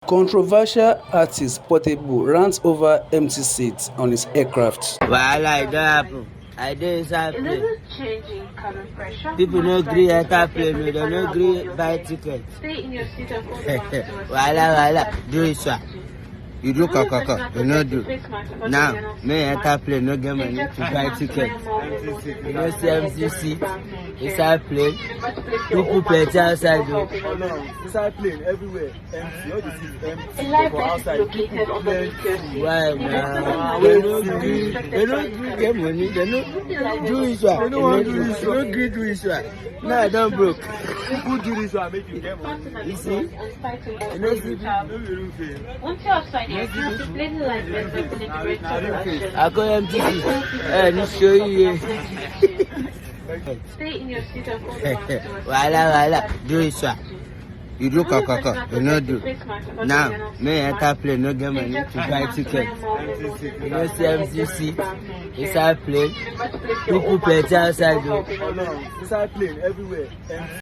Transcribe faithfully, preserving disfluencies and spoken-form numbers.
Controversial artist Portable rants over empty seats on his aircraft. Wahala e don happen. I dey inside plane. People no gree enter plane o, dem no gree buy ticket. Wahala wahala, do it sha. You do kakaka, you no do. Now, me enter plane, no get money to buy ticket. You no see empty seat inside plane. People plenty outside o. Inside plane everywhere empty, all the seats empty. For outside people plenty. Why na? Dem no gree, dem no gree get money, dem no do it sha. Dem no wan do it sha. Dem no gree do it sha. Now I don broke. Who do this one make you get money? You see? You no see people. No be real thing. I go empty seat. Eh, ni show you. Wahala wahala, do it sha. You do kakaka, you no do. Now, me enter plane, no get money to buy ticket. You no see empty seat inside plane. People plenty outside o. Inside plane everywhere empty.